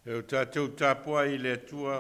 E o tatou tapuai i le Atua.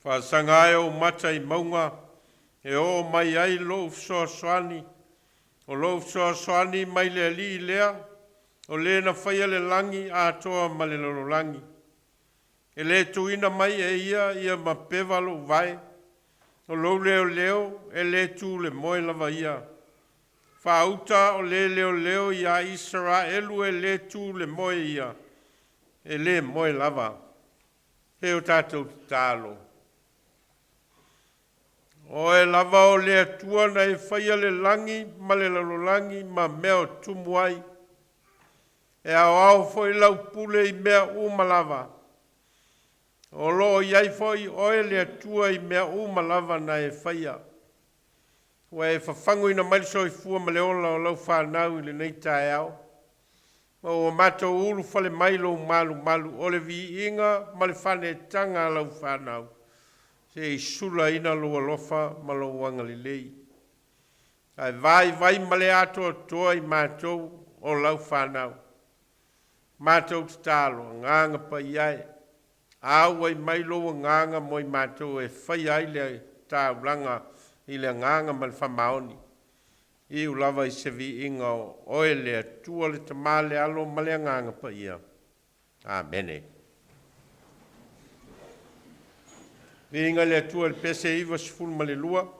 Faasaga ē ou mata i mauga e oo mai ai lou fesoasoani. O lou fesoasoani e mai le Alii lea, o Le na faia le lagi atoa ma le lalolagi. E le tuuina mai e Ia ma peva lou vae, o lou leoleo e le tu i le moe lava ia. Faauta o le leoleo ia Isaraelu e le tu i le moe ia, e le moe lava. Se i o tatou tatalo. O Oe lava o le Atua na e faia le lagi ma le lalolagi ma mea o tumu ai. E aoao foi lau pule i mea uma lava. O lo o i ai foi Oe le Atua i mea uma lava na e faia. Ua e fafaguina mai le soifua ma le ola o lau fanau i lenei taeao, ma ua matou ulufale mai i lou malumalu. O le viiga ma le faaleetaga a lau fanau, se i sulaina lou alofa ma lou agalelei, ae vaivai ma le atoatoa i matou o lau fanau. Matou tatalo, Agaga Paia e, auai mai lou agaga mo i matou e faia ai le taulaga i le agaga ma le faamaoni. Iu lava i se viiga o Oe le Atua le Tama le Alo ma le Agaga Paia. Amene. Viiga i le Atua i le pese 92.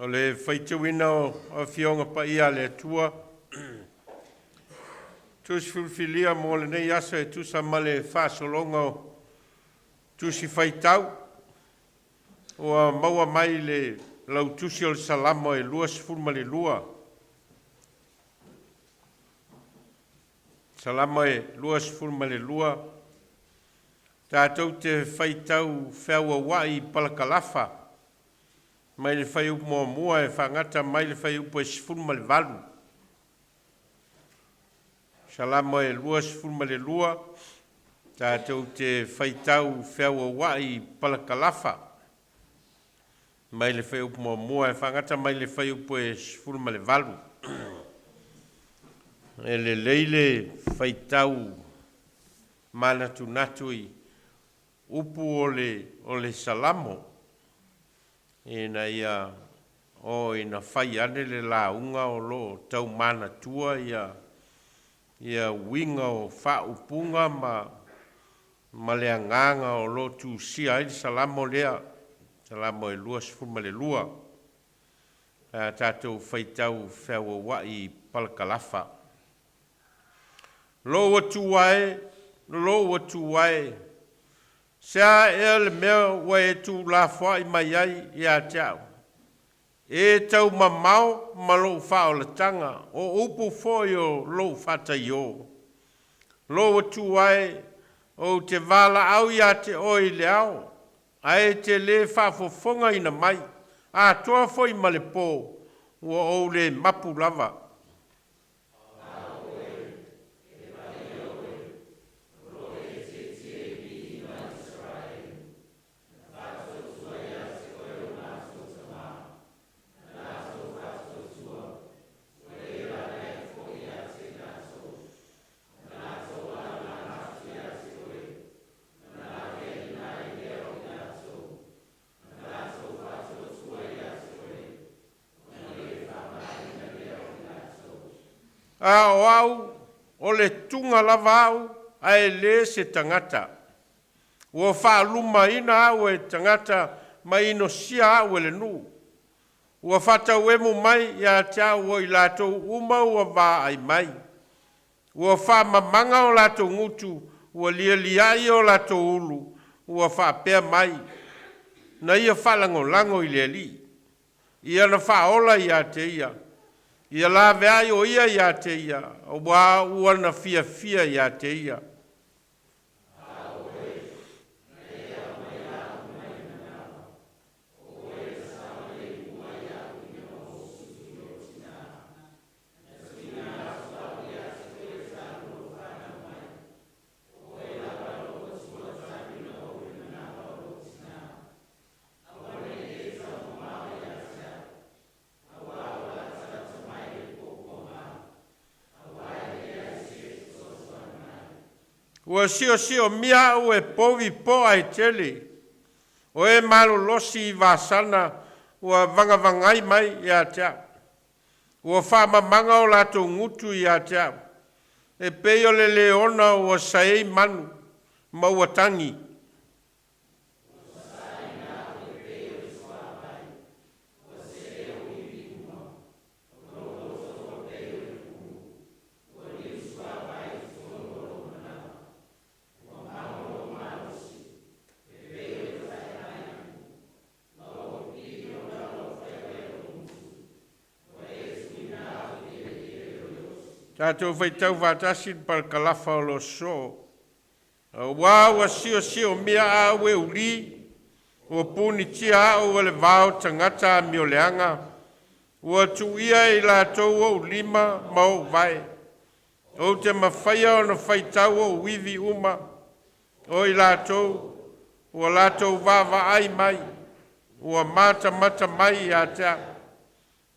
O le faitauina o Afioga Paia a le Atua, tusi filifilia mo lenei aso e tusa ma le faasologa o tusi faitau ua maua mai le lautusi o le Salamo e 22. Salamo e 22, tatou te faitau feauauai i parakalafa mai le fuaiupu 1 e faagata mai le fuaiupu e 18. Salamo e 22, tatou te faitau feauauai i parakalafa mai le fuaiupu 1 e faagata mai le fuaiupu e 18. E lelei le faitau manatunatu i upu o le Salamo ina ia o ina fai ane le lauga o lo o tau manatua ia uiga o faaupuga ma le agaga o lo o tusia ai le Salamo lea, Salamo e 22. A tatou faitau feauauai i parakalafa. Lou Atua e, lou Atua e, se a ea le mea ua e tuulafoai mai ai ia te au? E taumamao ma lou faaolataga, o upu foi o lou faataiō. Lou Atua e, ou te valaau ia te oe i le ao, ae e te le faafofogaina mai, atoa foi ma le pō, ua ou le mapu lava. A o au, o le tuga lava au, ae le se tagata. Ua faalumaina au e tagata ma inosia au e le nuu. Ua faatauemu mai ia te au o i latou uma ua vaai mai. Ua faamamaga o latou gutu, ua lialiai o latou ulu, ua faapea mai, na ia faalagolago i le Alii. Ia na faaola ia te ia. Ia laveai o ia ia te ia, auā ua na fiafia ia te ia. Ua siosiomia au e povi po'a e tele, o e malolosi i Vasana ua vagavagai mai ia te au. Ua faamamaga o latou gutu ia te au, e pei o le leona ua saei manu ma ua tagi. Tatou faitau faatasi le parakalafa o lo soo. Auā ua siosiomia au e ulī, ua punitia au e le va o tagata amioleaga, ua tuia e i latou ou lima ma ou vae. Ou te mafaia ona faitau ou ivi uma, o i latou ua latou vaavaai mai, ua matamata mai ia te au.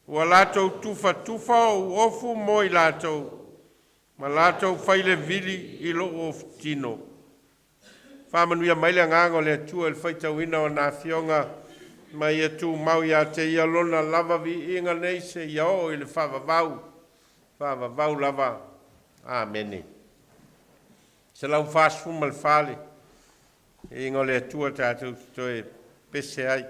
Ua latou tufatufa ou ofu mo i latou, ma latou fai le vili i lou ofutino. Faamanuia mai le agaga o le Atua i le faitauina o Lana Afioga, ma ia tumau ia te Ia Lona lava viiga nei seia oo i le faavavau, faavavau lava. Amene. 144 le viiga o le Atua tatou te toe pese ai.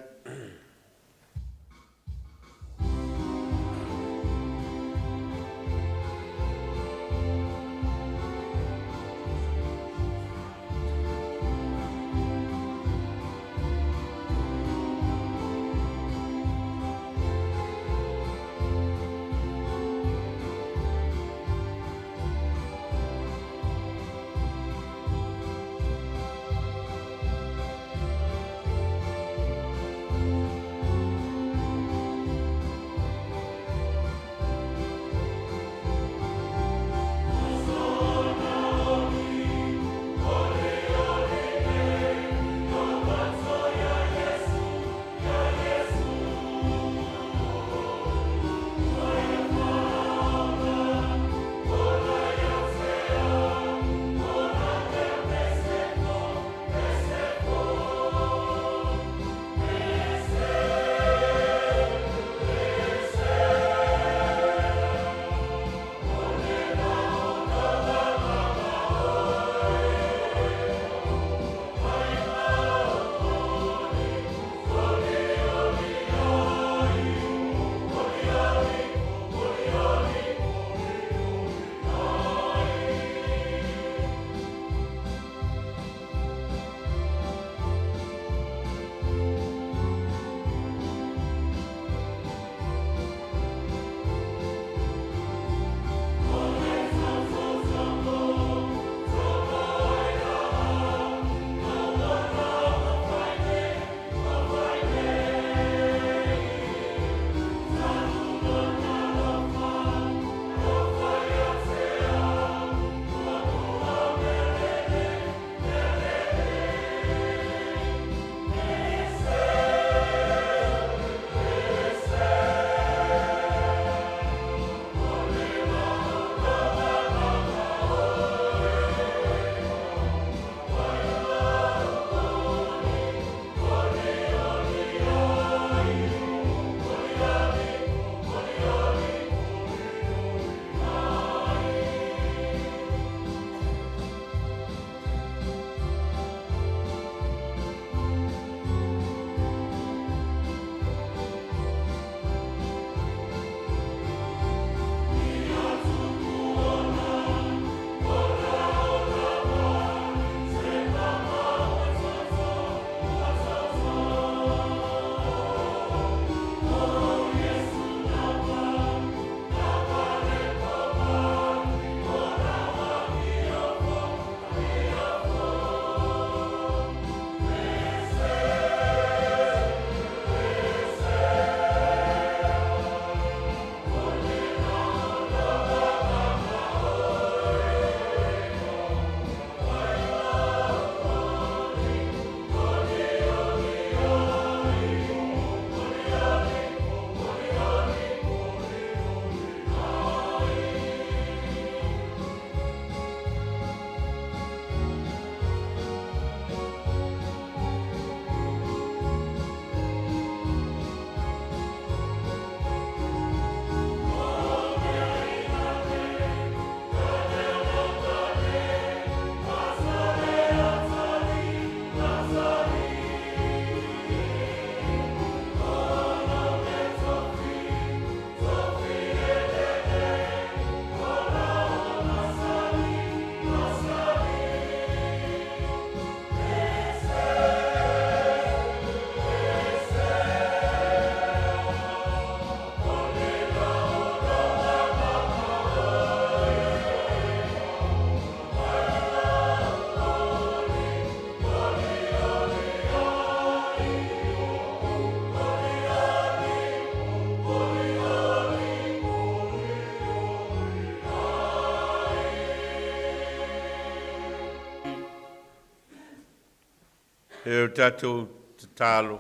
E o tatou tatalo.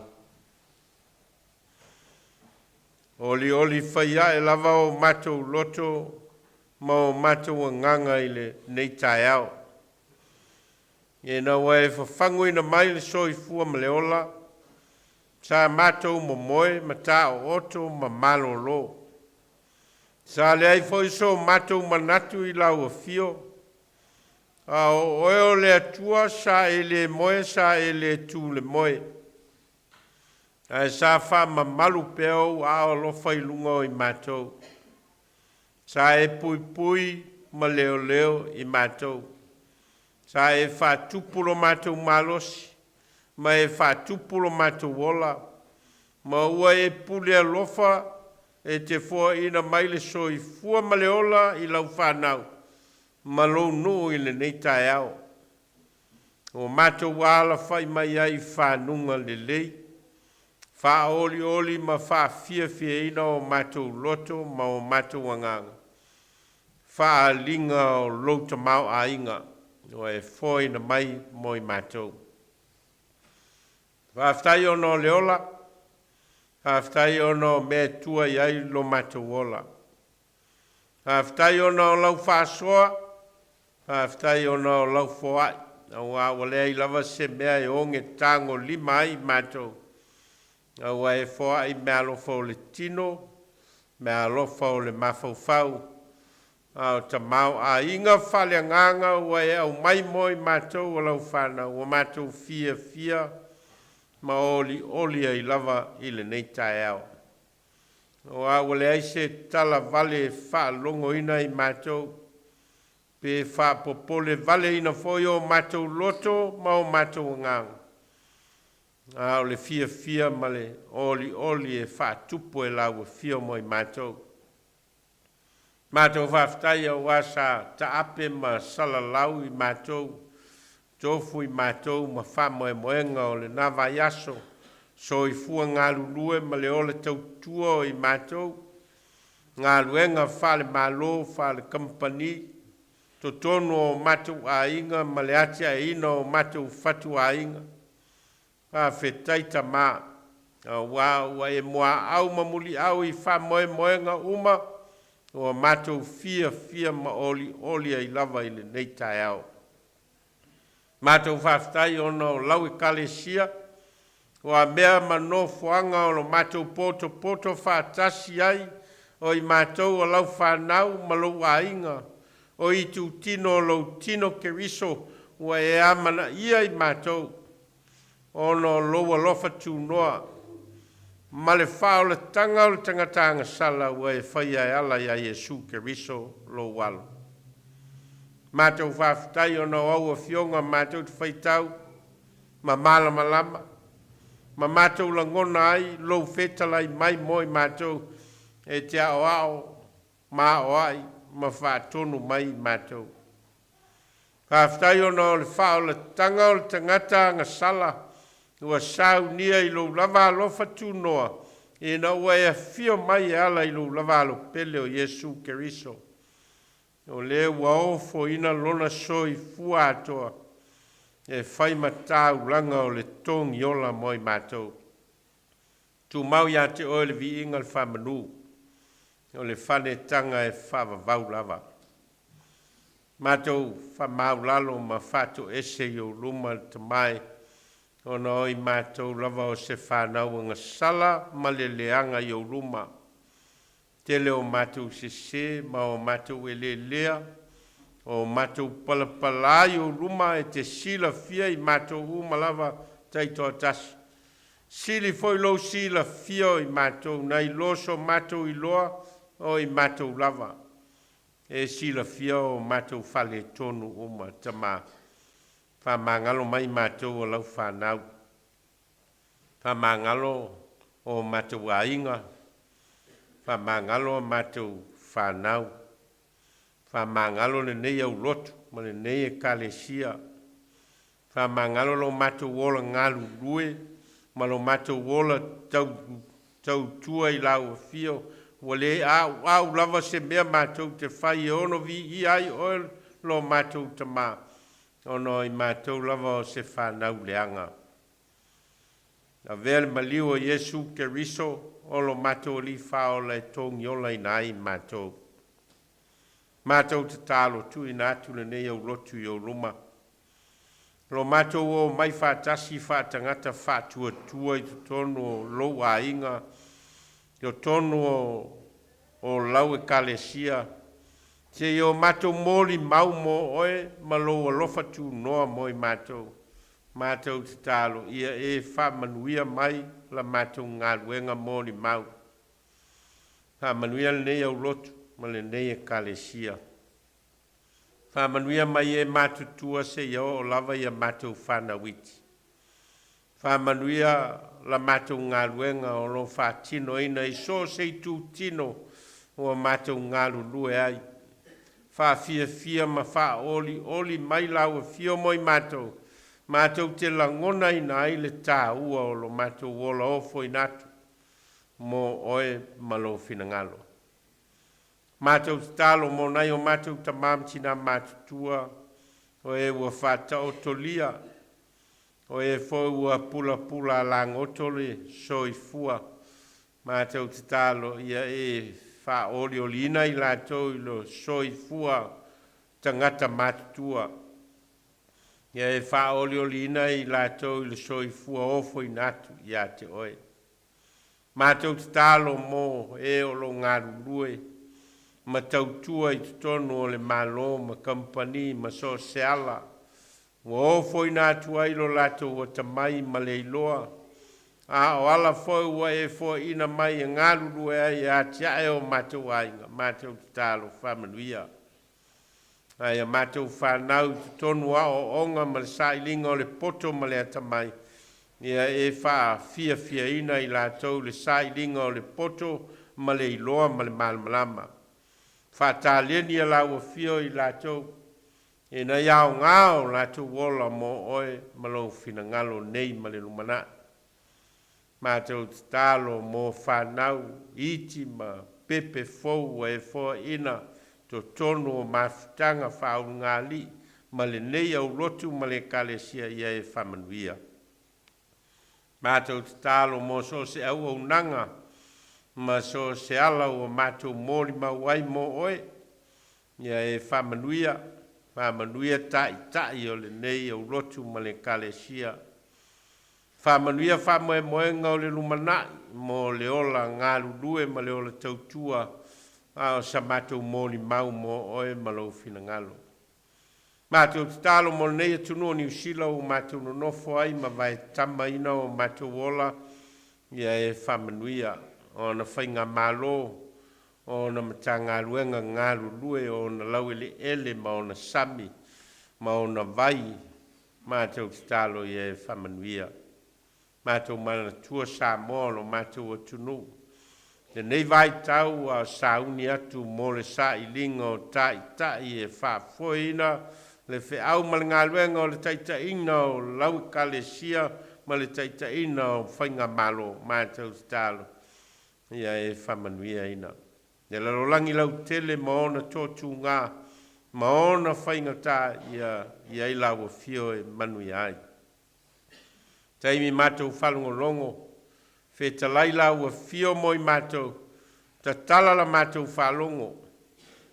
Olioli fai ae lava o matou loto ma o matou agaga i lenei taeao, ina ua e fafaguina mai le soifua ma le ola, sa matou momoe ma taooto ma malolo. Sa leai foi so matou manatu i lau afio, a o Oe o le Atua sa e le moe, sa e le tu i le moe, ae sa faamamalu pea ou aao alofa i luga o i matou. Sa e puipui ma leoleo i matou. Sa e faatupu lo matou malosi ma e faatupu lo matou ola, ma ua e pule alofa e te foaina mai le soifua ma le ola i lau fanau ma lou nuu i lenei taeao. Ua matou alafai mai ai i fanuga lelei, faaolioli ma faafiafiaina o matou loto ma o matou agaga, faaaliga o lou tamaoaiga ua e foaina mai mo i matou. Faafetai ona o le ola, faafetai ona o mea e tua i ai lo matou ola. Faafetai ona o lau faasoa, faafetai ona o lau foai, aua ua leai lava se mea e oge tagolima ai matou, a ua e foai meaalofa o le tino, meaalofa o le mafaufau, a o tamaoaiga faaleagaga ua e aumai mo i matou o lau fanau, ua matou fiafia ma olioli ai lava i lenei taeao. Aua ua leai se talavale e faalogoina i matou, pe faapopole valeina foi o matou loto ma o matou agaga, a o le fiafia ma le olioli e faatupu e lau afio mo i matou. Matou faafetai aua sa taape ma salalau i matou, tofu i matou ma faamoemoega o lena vaiaso, soifua galulue ma le ola tautua o i matou, galuega faale-Malo, faale-Kamupani, totonu o matou aiga ma le atiaeina o matou fatuaiga. Faafetai Tama, aua ua e muaau ma muliau i faamoemoega uma ua matou fiafia ma olioli ai lava i lenei taeao. Matou faafetai ona o lau Ekalesia, o a mea ma nofoaga o lo matou potopoto faatasi ai o i matou o lau fanau ma lou aiga, o itutino o lou tino Keriso, ua e amanaia i matou ona o lou alofa tunoa ma le faaolataga o le tagata agasala ua e faia e ala ia Iesu Keriso lou Alo. Matou faafetai ona o au afioga matou te faitau ma malamalama ma matou lagona ai lou fetalai mai mo i matou e te aoao ma aoai ma faatonu mai i matou. Faafetai ona o le faaolataga o le tagata agasala ua saunia i lou lava alofa tunoa ina ua e afio mai e ala i lou lava Alo pele o Iesu Keriso. O lea ua ofoina lona soifua atoa e fai ma taulaga o le togiola mo i matou. Tumau ia te oe le viiga le faamanu o le fanetaga e faavavau lava. Matou faamaulalo ma faatoese i ou luma le tamae, ona o i matou lava o se fanau agasala ma le leaga i ou luma. Tele o matou sese ma o matou eleelea, o matou palapala i ou luma e te silafia i matou uma lava taitoatasi. Sili foi lou silafia o i matou nai lo so matou iloa o i matou lava. E silafia o matou faaletonu uma, Tama. Faamagalo mai matou o lau fanau. Faamagalo o matou aiga, faamagalo a matou fanau, faamagalo lenei aulotu ma lenei Ekalesia, faamagalo lo matou ola galulue ma lo matou ola tautua i lau afio, ua le auau lava se mea matou te fai e ono viia ai oe lo matou Tama, ona o i matou lava o se fanau leaga. Avea le maliu o Iesu Keriso o lo matou Alii Faaola e togiolaina ai matou. Matou tatalo tuuina atu lenei aulotu i ou luma. Lo matou omai faatasi faatagata faatuatua i totonu o lou aiga, i totonu o lau Ekalesia, seia o matou molimau mo oe ma lou alofa tunoa mo i matou. Matou tatalo ia e faamanuia mai la matou galuega molimau. Faamanuia lenei aulotu ma lenei Ekalesia. Faamanuia mai e matutua seia oo lava ia matou fanau iti. Faamanuia la matou galuega o lo o faatinoina i so o se itutino ua matou galulue ai. Faafiafia ma faaolioli mai lau afio mo i matou, matou te lagonaina ai le taua o lo matou ola ofoina atu mo oe ma lou finagalo. Matou tatalo mo nai o matou tamā ma tinā matutua, o e ua faataotolia, o e foi ua pulapula alagoto le soifua. Matou tatalo ia e faaolioliina i latou i lo soifua tagata matutua. Ia e faaolioliina i latou i le soifua ofoina atu ia te oe. Matou tatalo mo e o lo o galulue ma tautua i totonu o le Malo ma kamupani ma so o se ala ua ofoina atu ai lo latou atamai ma le iloa, a o ala foi ua e foaiina mai e galulue ai e atiae o matou aiga. Matou tatalo faamanuia. Ae a matou fanau i totonu o aoaoga ma le sailiga o le poto ma le atamai, ia e faafiafiaina i latou le sailiga o le poto ma le iloa ma le malamalama. Faataleni a lau afio i latou, ina ia aoga o latou ola mo oe ma lou finagalo nei ma le lumanai. Matou tatalo mo fanau iti ma pepe fou ua e foaiina totonu o mafutaga faaulugalii ma lenei aulotu ma le Ekalesia ia e faamanuia. Matou tatalo mo so o se auaunaga ma so o se ala ua matou molimau ai mo oe, ia e faamanuia, faamanuia taitai o lenei aulotu ma le Ekalesia. Faamanuia faamoemoega o le lumanai mo le ola galulue ma le ola tautua a o sa matou molimau mo oe ma lou finagalo. Matou tatalo mo lenei atunuu o Niu Sila ua matou nonofo ai ma vaetamaina o matou ola, ia e faamanuia ona faigamalo, ona Matagaluega galulue, ona laueleele ma ona sami ma ona vai. Matou tatalo ia e faamanuia. Matou manatua Samoa o lo matou atunuu, lenei vaitau a o sauni atu mo le sailiga o taitai e faafoeina le feau ma le galuega o le taitaiina o lau Ekalesia ma le taitaiina o faigamalo. Matou tatalo ia e faamanuiaina le lalolagi lautele ma ona toatuga ma ona faigata, ia i ai lau afio e manuia ai. Taimi matou faalogologo, fetalai lau afio mo i matou, tatala la matou faalogo,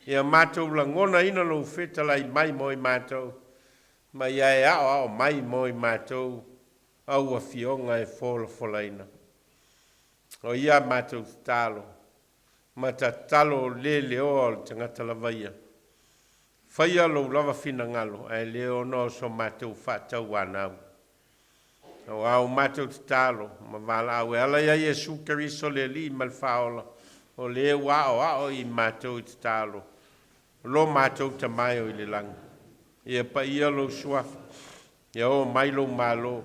ia matou lagonaina lou fetalai mai mo i matou, ma ia e aoao mai mo i matou au afioga e folafolaina. O ia matou tatalo ma tatalo le leoa o le tagata lava ia. Faia lou lava finagalo ae le ona o so matou faatauanau. Aua o matou tatalo ma valaau e ala ia Iesu Keriso le Alii ma le Faaola, o le ua aoao i matou i tatalo, lo matou Tama e o i le lagi. Ia paia lou suafa, ia oo mai lou malo.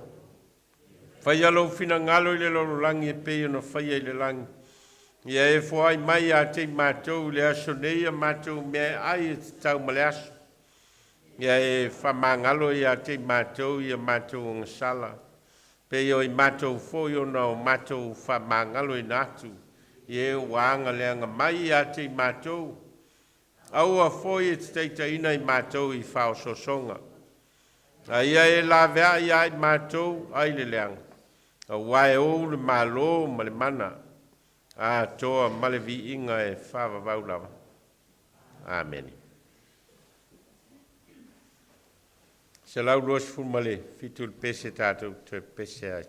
Faia lou finagalo i le lalolagi e pei ona faia i le lagi. Ia e foai mai ia te i matou i le aso nei a matou mea ai e tatau ma le aso. Ia e faamagalo ia te i matou ia matou ogasala, pei o i matou foi ona o matou faamagaloina atu i e ua agaleaga mai ia te i matou. Aua foi e te taitaiina i matou i faaosoosoga, a ia e laveai ia i matou ai le leaga. Auā e ou le Malo ma le mana, atoa ma le viiga e faavavau lava. Amene. 127 le pese tatou toe pepese ai.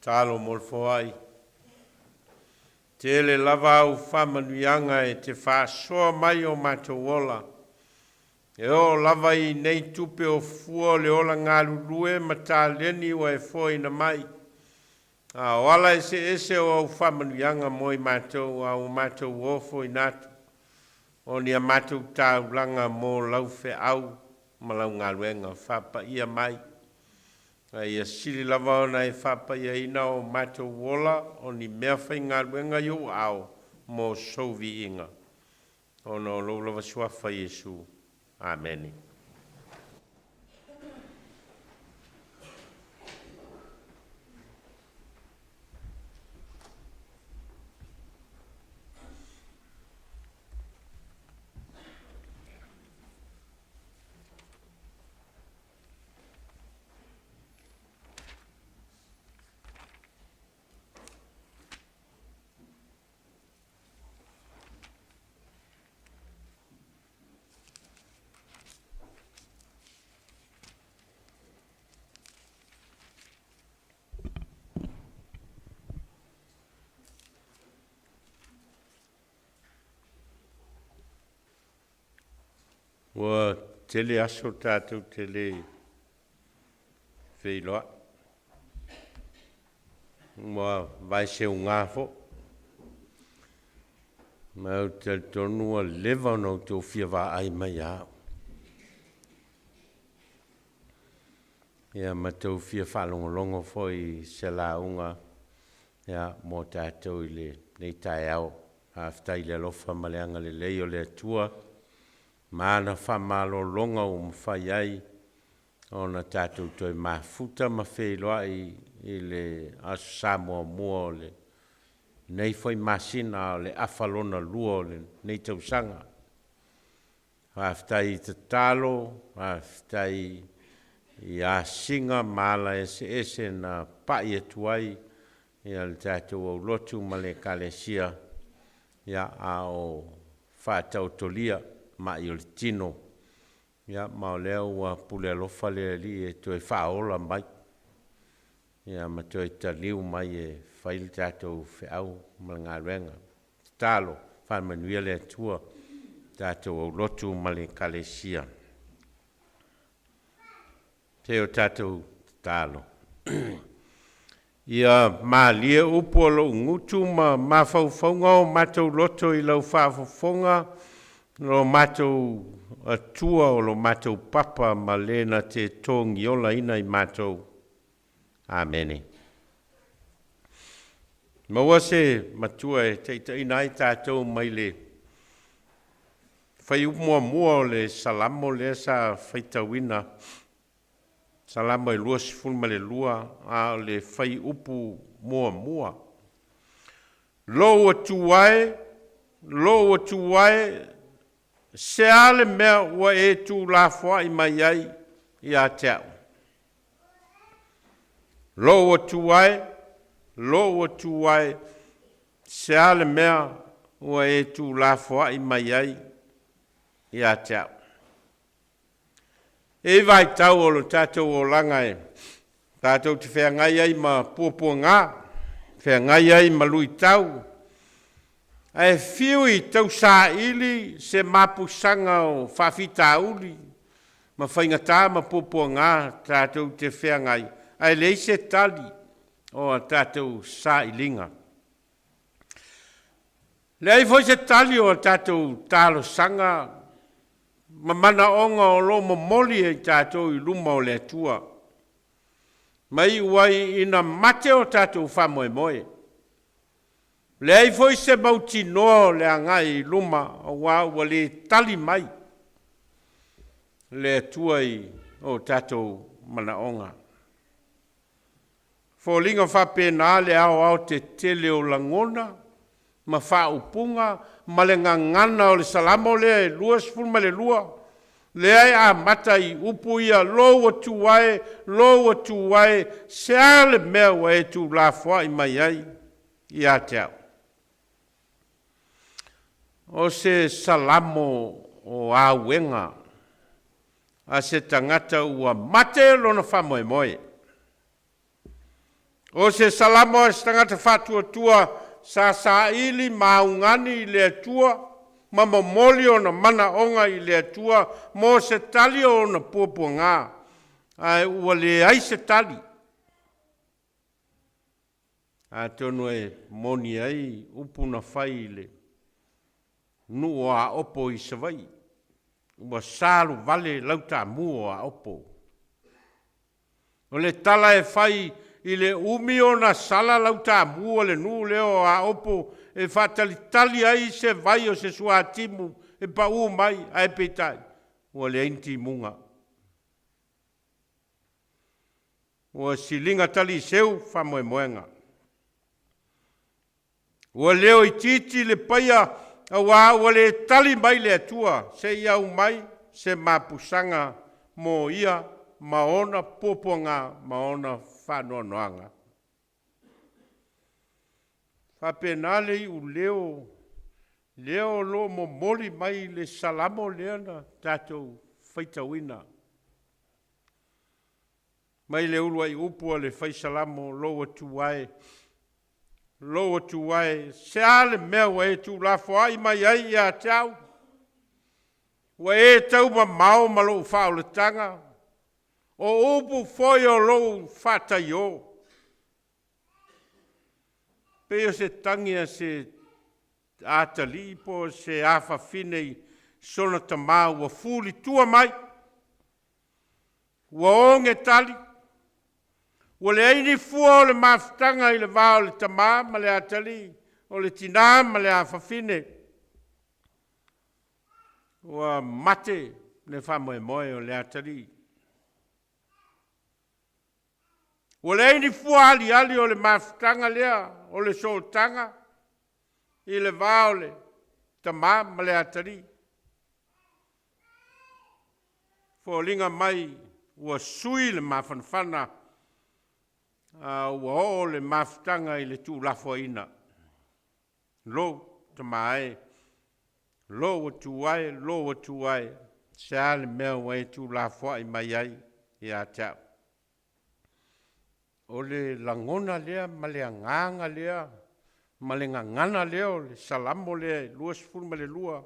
Talo mo le foai. Tele lava au faamanuiaga e te faasoa mai o matou ola. E oo lava i nei tupe o fua o le ola galulue ma taleni ua e foaina mai. A o ala eseese o au faamanuiaga mo i matou a ua matou ofoina atu o ni a matou taulaga mo lau feau ma lau galuega faapaia mai. A ia sili lava ona e faapaiaina o matou ola o ni mea faigaluega i ou aao mo sou viiga, ona o lou lava Suafa Iesu. Amene. Ua tele aso tatou te le feiloai. Ua vaeseuga foi. Ma ou te talitonu ua leva ona outou fia vaai mai ia au. Ia ma tou fia faalogologo foi i se lauga ia, mo tatou i lenei taeao. Faafetai i le alofa ma le agalelei o le Atua ma ana faamalologa ua mafai ai ona tatou toe mafuta ma feiloai i le Aso Sa muamua o lenei foi masina, a o le afa lona lua o lenei tausaga. Faafetai i tatalo, faafetai i asiga ma ala eseese na pai atu ai ia le tatou aulotu ma le Ekalesia, ia, a o faataotolia mai o le tino, ia, ma o lea ua pule alofa le Alii e toe faaola mai, ia, ma toe taliu mai e fai le tatou feau ma le galuega. Tatalo, faamanuia le Atua tatou aulotu ma le Ekalesia. Se o tatou tatalo. Ia malie upu o lou gutu ma mafaufauga o matou loto i lau faafofoga, lo matou Atua o lo matou papa ma le na te togiolaina i matou. Amene. Maua se matua e taitaiina ai tatou mai le fuaiupu muamua o le Salamo lea sa faitauina, Salamo e 22, a o le fuaiupu muamua. Lou Atua e, lou Atua e, se a le mea ua e tuulafoai mai ai ia te au? Lou Atua e, lou Atua e, se a le mea ua e tuulafoai mai ai ia te au? E i vaitau o lo tatou olaga e tatou te feagai ai ma puapuaga, feagai ai ma luitau, ae fiu i tausaili se mapusaga o faafitauli ma faigata ma puapuaga tatou te feagai, ae leai se tali o a tatou sailiga. Leai foi se tali o a tatou talosaga ma manaoga o lo o momoli e tatou i luma o le Atua, ma iu ai ina mate o tatou faamoemoe. Leai foi se mautinoa o le agai i luma, aua ua le tali mai le Atua i o tatou manaoga. Foliga faapena le aoaotetele o lagona ma faaupuga ma le gagana o le Salamo lea e 22, lea e amata i upu ia, Lou Atua e, lou Atua e, se a le mea ua e tuulafoai mai ai ia te au? O se Salamo o auega a se tagata ua mate lona faamoemoe. O se salamo a se tagata faatuatua sa saili ma augani i le Atua ma momoli ona manaoga i le Atua mo se tali o ona puapuaga, ae ua leai se tali. Atonu e moni ai upu na fai i le nuu o Aopo i Savaii, ua saluvale lau taamu o Aopo. O le tala e fai i le umi ona sala lau taamu a le nuu lea o Aopo e faatalitali ai se vai o se suatimu e paū mai, ae peitai, ua leai ni timuga. Ua siliga taliiseu faamoemoega. Ua leo itiiti le paia auā ua le tali mai le Atua se i aumai se mapusaga mo ia ma ona puapuaga ma ona faanoanoaga. Faapena le iuleo lea o lo o momoli mai le salamo lea na tatou faitauina. Mai le uluai upu a le fai salamo, Lou Atua e, lou Atua e, se a le mea ua e tuulafoai mai ai ia te au? Ua e taumamao ma lou faaolataga, o upu foi o lou faataiō. Pei o se tagi a se atalii po o se afafine i sona tamā ua fulitua mai, ua oge tali, ua leai ni fua o le mafutaga i le va o le tamā ma le atalii, o le tinā ma le afafine. Ua mate le faamoemoe o le atalii. Ua leai ni fua aliali o le mafutaga lea o le sootaga i le va o le tamā ma le atalii. Foliga mai ua sui le mafanafana a ua oo le mafutaga i le tuulafoaiina. Lou tamā e, lou Atua e, lou Atua e, se a le mea ua e tuulafoai mai ai ia te au? O le lagona lea ma le agaga lea ma le gagana lea o le salamo lea e 22.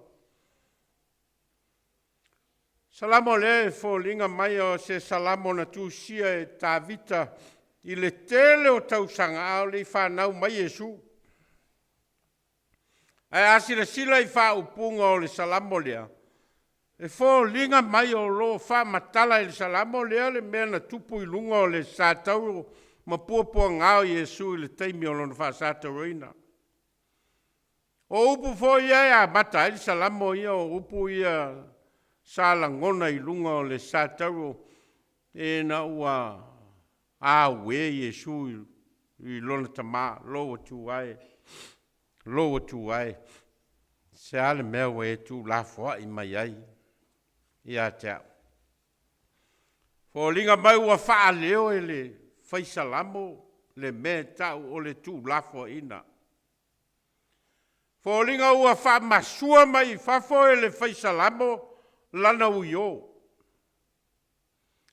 Salamo lea e foliga mai o se salamo na tusia e Tavita i le tele o tausaga a o le i fanau mai Iesu. Ae a silasila i faaupuga o le salamo lea, e foliga mai o lo o faamatala e le salamo lea le mea na tupu i luga o le satauro ma puapuaga o Iesu i le taimi o lona faasatauroina. O upu foi ia e amata ai le salamo ia, o upu ia sa lagona i luga o le satauro ina ua auē Iesu i lona tamā, lou Atua e, lou Atua e, se a le mea ua e tuulafoai mai ai ia te au? Foliga mai ua faaleo e le fai salamo le mea e tau o le tuulafoaiina. Foliga ua faamasua mai i fafo e le fai salamo lana uiō.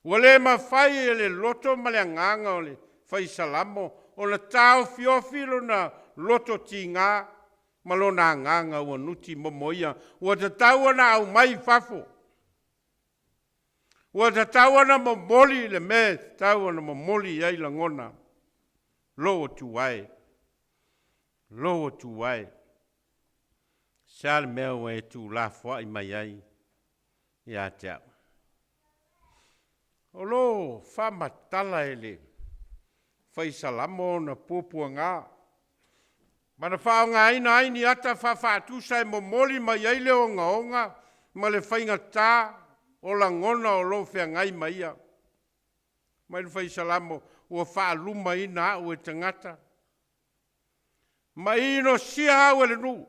Ua le mafai e le loto ma le agaga o le fai salamo ona taofiofi lona loto tigā ma lona agaga ua nuti momoia. Ua tatau ona aumai i fafo. Ua tatau ona momoli le mea e tatau ona momoli i ai lagona. Lou Atua e, lou Atua e, se a le mea ua e tuulafoai mai ai ia te au? O lo o faamatala e le fai salamo ona puapuaga ma na faaaogaina ai ni ata faafaatusa e momoli mai ai le ogaoga ma le faigatā o lagona o lo o feagai ma ia. Mai le fai salamo, ua faalumaina au e tagata, ma inosia au e le nuu.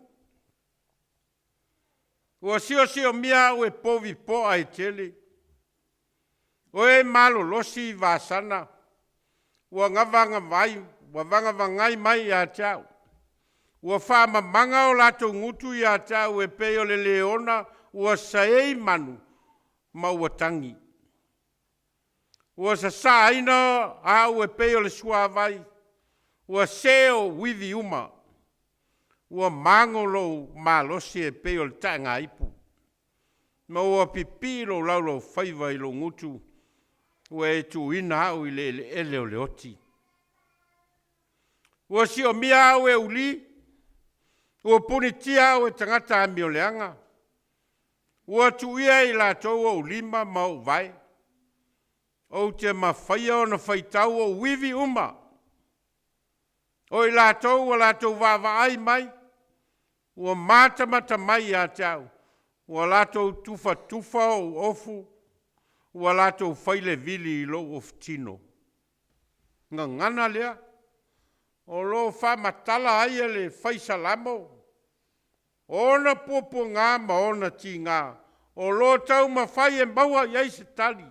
Ua siosiomia au e povi poa e tele. O e malolosi i Vasana, ua gavagavai, ua vagavagai mai ia te au. Ua faamamaga o latou gutu ia te au e pei o le leona ua saei manu ma ua tagi. Ua sasaaina au e pei o le suavai. Ua se ou ivi uma, ua mago lou malosi e pei o le taegaipu, ma ua pipii lou laulaufaiva i lou gutu, ua e tuuina au i le eleele o le oti. Ua siomia au e uli, ua punitia au e tagata amioleaga, ua tuia e i latou ou lima ma ou vae, ou te mafaia ona faitau ou ivi uma. O i latou ua latou vaavaai mai, ua matamata mai ia te au, ua latou tufatufa ou ofu, ua latou fai le vili i lou ofutino. Gagana lea o lo o faamatala ai e le Fai Salamo ona puapuaga ma ona tiga o lo o taumafai e maua i ai se tali,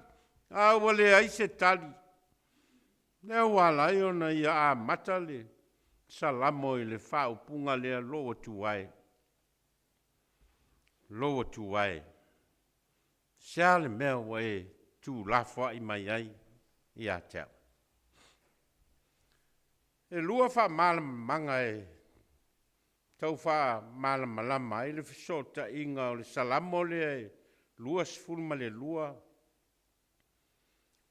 a ua leai se tali. Lea ua ala ai ona ia amata le Salamo i le faaupuga lea, Lou Atua e, lou Atua e, se a le mea ua e tuulafoai mai ai ia te au? E lua faamalamalamaga e tau faamalamalama ai le fesootaiga o le Salamo lea e 22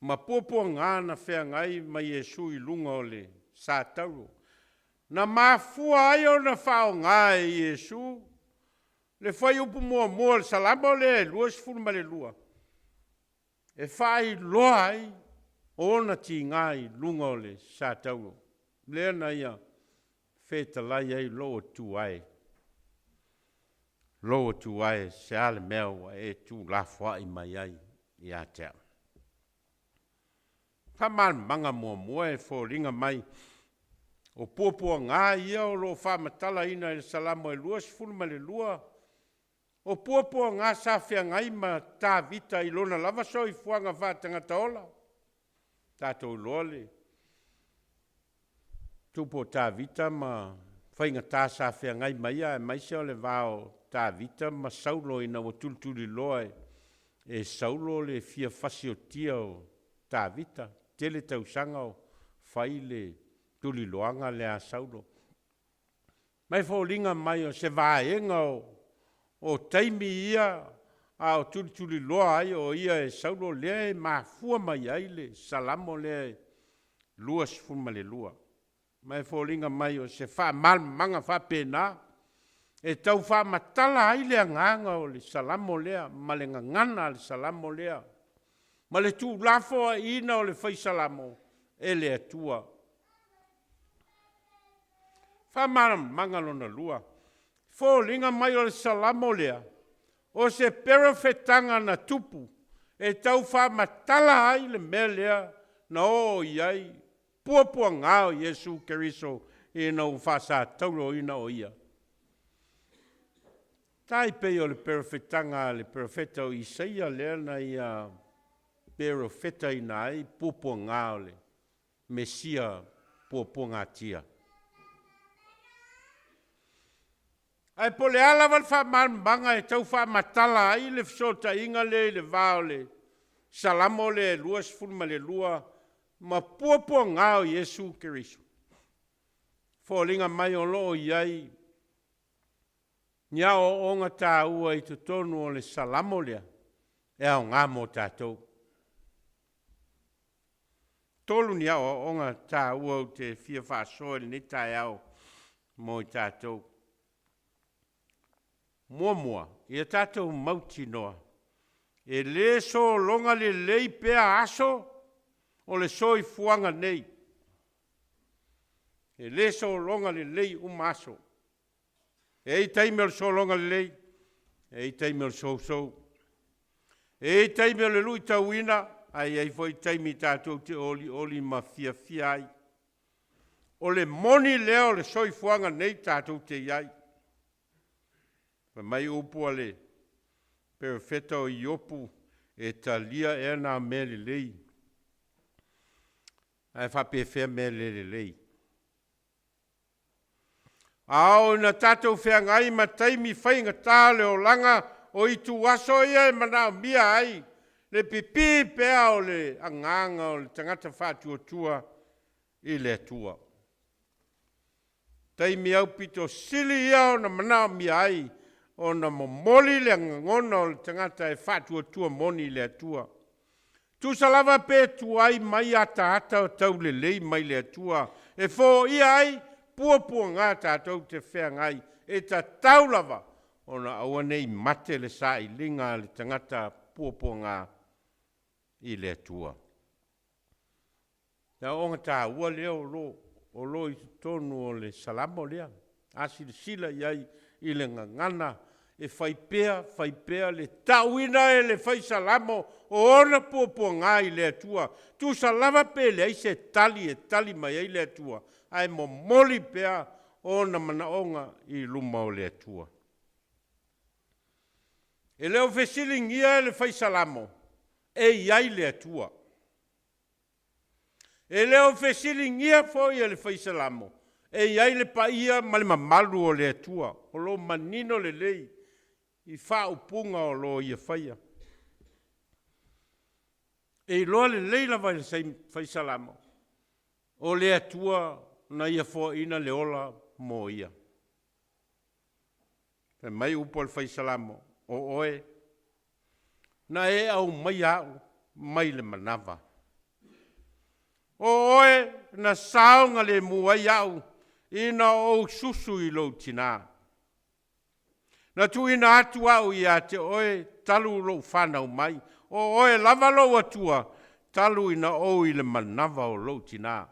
ma puapuaga na feagai ma Iesu i luga o le satauro, na mafua ai ona faaaoga e Iesu le fuaiupu muamua o le Salamo lea e 22 e faailoa ai ona tiga i luga o le satauro, lea na ia fetalai ai, Lou Atua e, lou Atua e, se a le mea ua e tuulafoai mai ai ia te au? Faamalamalamaga muamua e foliga mai o puapuaga ia o lo o faamatalaina i le Salamo e 22, o puapuaga sa feagai ma Tavita i lona lava soifuaga faatagata ola. Tatou iloa le tupu o Tavita ma faigata sa feagai ma ia, aemaise o le va o Tavita ma Saulo ina ua tulituliloa e Saulo le fia fasiotia o Tavita. Tele tausaga o fai le tuliloaga lea a Saulo. Mai foliga mai o se vaega o taimi ia a o tulituliloa ai o ia e Saulo, lea e mafua mai ai le Salamo lea e 22. Ma e foliga mai o se faamalamalamaga faapena e tau faamatala ai le agaga o le Salamo lea ma le gagana a le Salamo lea ma le tuulafoaiina o le Fai Salamo e le Atua. Faamalamalamaga lona lua, foliga mai o le Salamo lea o se perofetaga na tupu e tau faamatala ai le mea lea na oo i ai puapuaga o Iesu Keriso ina ua faasatauroina o ia. Tai pei o le perofetaga a le perofeta o Isaia lea na ia perofetaina ai puapuaga o le Mesia puapuagatia. Ae po o le a lava le faamalamalamaga e tau faamatala ai le fesootaiga lea i le va o le Salamo lea e 22 ma puapuaga o Iesu Keriso, foliga mai o lo o i ai ni aoaoga taua i totonu o le Salamo lea e aoga mo tatou. Tolu ni aoaoga taua ou te fia faasoa i lenei taeao mo i tatou. Muamua, ia tatou mautinoa, e le sologa lelei pea aso o le soifuaga nei. E le sologa lelei uma aso. E i ai taimi o le sologa lelei, e i ai taimi o le sousou. E i ai taimi o le luitauina, ae i ai foi taimi tatou te olioli ma fiafia ai. O le moni lea o le soifuaga nei tatou te i ai. Fai mai upu a le perofeta o Iopu, e talia ea nā mea lelei, ae faapefea mea le lelei. A oo ina tatou feagai ma taimi faigata o le olaga o ituaso ia e manaomia ai le pipii pea o le agaga o le tagata faatuatua i le Atua. Taimi aupito sili ia ona manaomia ai ona momoli le gagona o le tagata e faatuatua moni i le Atua. Tusa lava pe tuai mai ataata o taulelei mai le Atua e foia ai puapuaga tatou te feagai, e tatau lava ona aua nei mate le sailiga a le tagata puapuaga i le Atua. Ia o taua lea o lo i totonu o le Salamo lea. A silasila i ai i le gagana e fai pea le tauina e le fai Salamo o ona puapuaga i le Atua. Tusa lava pe leai se tali e tali mai ai le Atua, ae momoli pea ona manaoga i luma o le Atua. E le o fesiligia e le fai Salamo e i ai le Atua. E le o fesiligia foi e le fai Salamo e i ai le paia ma le mamalu o le Atua. O lo manino lelei i faaupuga o lo ia faia. E iloa lelei lava i le fai Salamo o le Atua na ia foaina le ola mo ia. Fai mai upu o le fai Salamo, o oe na e au mai au mai le manava. O oe na saoga le mu ai au ina ou susu i lou tina. Na tuuina atu au ia te oe talu lou whanau mai. O oe lava lou Atua talu ina ou i le manava o lou tina.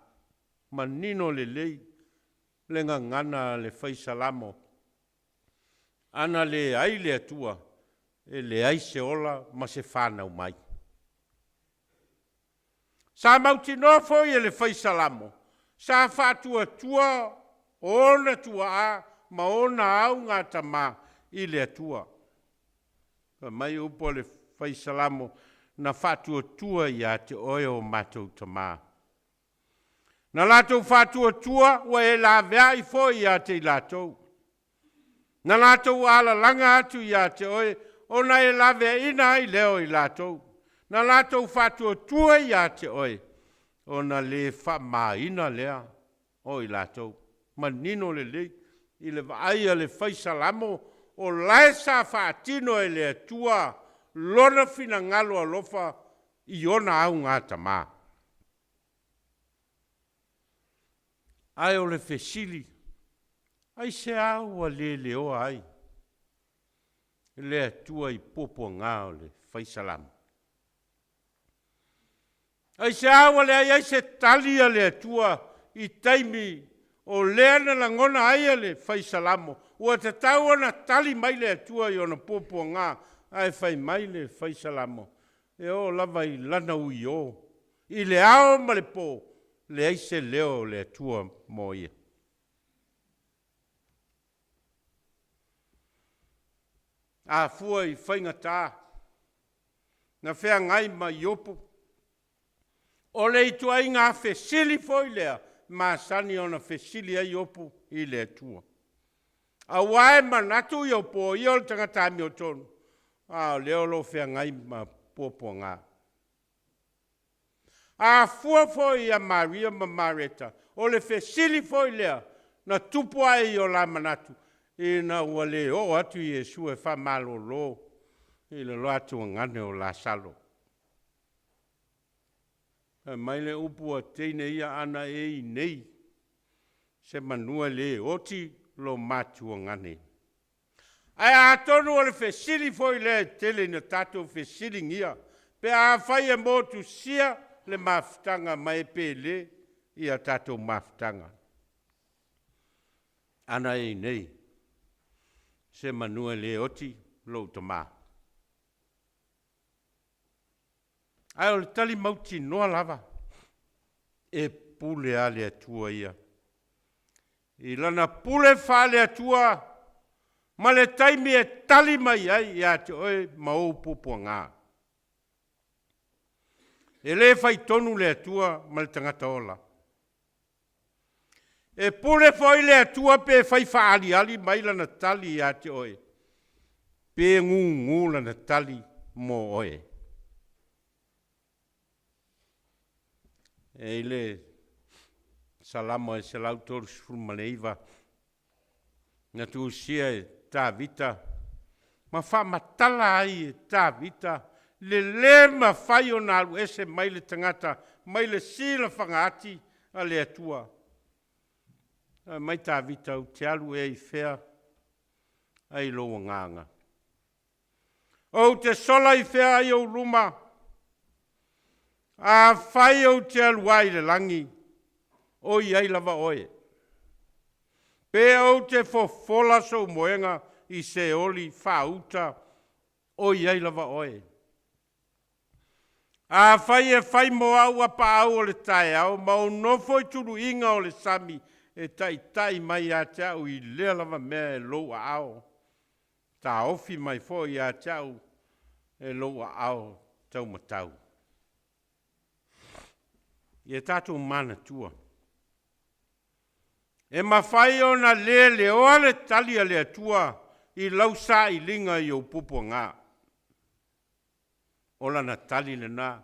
Manino lelei le gagana le fai Salamo. Ana le ai le Atua e leai se ola ma se whanau mai. Sa mautinoa foi e le fai Salamo, sa faatuatua ona tuaa ma ona auga tama i le Atua. Fai mai upu o le fai Salamo, na faatuatua ia te oe o matou tama. Na latou faatuatua ua e laveai foi ia te i latou. Na latou alalaga atu ia te oe ona e laveaina ai leo i latou. Na latou faatuatua ia te oe ona le faamaina lea o i latou. Manino lelei i le vaai a le fai Salamo o lae sa faatino e le Atua lona finagalo alofa i ona auga tama. Ae o le fesili, ai se au ua le leoa ai le Atua i puapuaga o le fai Salamo. Ai se au ua leai ai se tali a le Atua i taimi o lea na lagona ai a le fai Salamo, ua tatau ona tali mai le Atua i ona puapuaga, ae fai mai le fai Salamo, e o lava i lana ui o, i le ao ma le po, leai se leo o le Atua mo ia. A fua i faigata, na feagai ma Iopu, o le ituaiga fesili foi lea, masani ona fesili ai Iopu i le Atua. Aua e manatu Iopu o ia o le tagata amiotonu, a o lea o lo o feagai ma puapuaga. A fua foi ia Maria ma Mareta, o le fesili foi lea, na tupu ai i o la manatu, ina ua le oo atu Iesu e faamalolo i le loa atuagane o Lasalo. Fai mai le upu a teine ia ana e i nei, se manua le oti lo matuagane. Ae atonu o le fesili foi lea e tele ina tatou fesiligia, pe afai e motusia le mafutaga ma e pele ia tatou mafutaga. Ana e i nei, se manua le oti lou tamā. Ae o le tali mautinoa lava, e pule a le Atua ia. I lana pule faale Atua, ma le taimi e tali mai ai ia te oe ma ou puapuaga. E le faitonu le Atua ma le tagata ola. E pule foi le Atua pe fai faaliali mai lana tali ia te oe, pe gugu lana tali mo oe. E i le Salamo e 139 Na tusia e Tavita ma faamatala ai e Tavita le lē mafai ona alu ese mai le tagata mai le silafaga ati a le Atua. Fai mai Tavita, ou te alu ea i fea ai lou agaga? Ou te sola i fea ai ou luma? Afai ou te alu ai i le lagi, o i ai lava oe. Pe ou te fofola sou moega i Seoli faauta, o i ai lava oe. Afai e fai mo au apaau o le taeao ma ou nofo i tuluiga o le sami, e taitai mai ia te au i lea lava mea e lou aao, taofi mai foi ia te au e lou aao taumatau. Ia tatou manatua, e mafai ona leleoa le tali a le Atua i lau sailiga i ou puapuaga. O lana tali lena